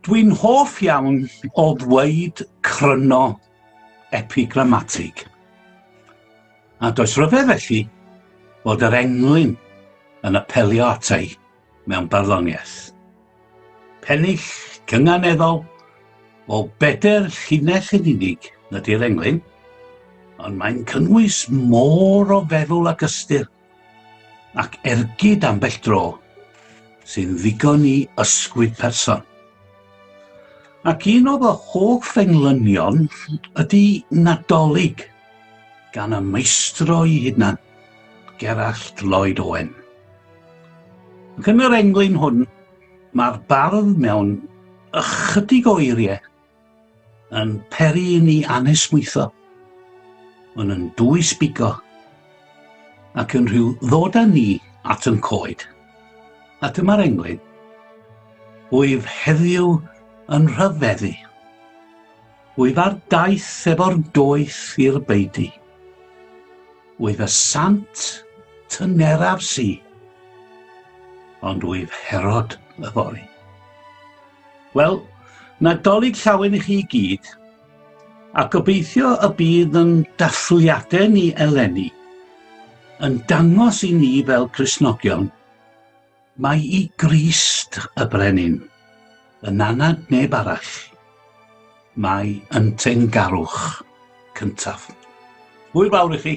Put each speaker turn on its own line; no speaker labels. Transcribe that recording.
Dwi'n hoff iawn o ddweud cryno epigramatig. A does rhyfedd felly fod yr englyn yn apelio ata i mewn barddoniaeth. Pennill cynganeddol o bedair llinell yn unig ydy'r englyn, ond mae'n cynnwys môr o feddwl ac ystyr, ac ergyd ambell dro sy'n ddigon i ysgwyd person. Ac un o fy hoff englynion ydy Nadolig gan y maestro ei hunan, Gerallt Lloyd Owen. Ac yn yr englyn hwn, mae'r bardd mewn ychydig o eiriau yn peri i ni anesmwytho. Maen nhw'n dwys bigo ac yn rhyw ddod â ni at yn coed. A dyma'r englyn. Wyf heddiw yn rhyfeddu. Wyf ar daith efo'r doeth i'r beudy. Wyf y sant tyneraf sy, ond wyf Herod yfory. Wel, Nadolig llawen i chi i gyd, a gobeithio y bydd yn dathliadau ni eleni yn dangos i ni fel Cristnogion mai i Grist y Brenin, yn anad neb arall, mae yn teyrngarwch cyntaf. Hwyl fawr i chi!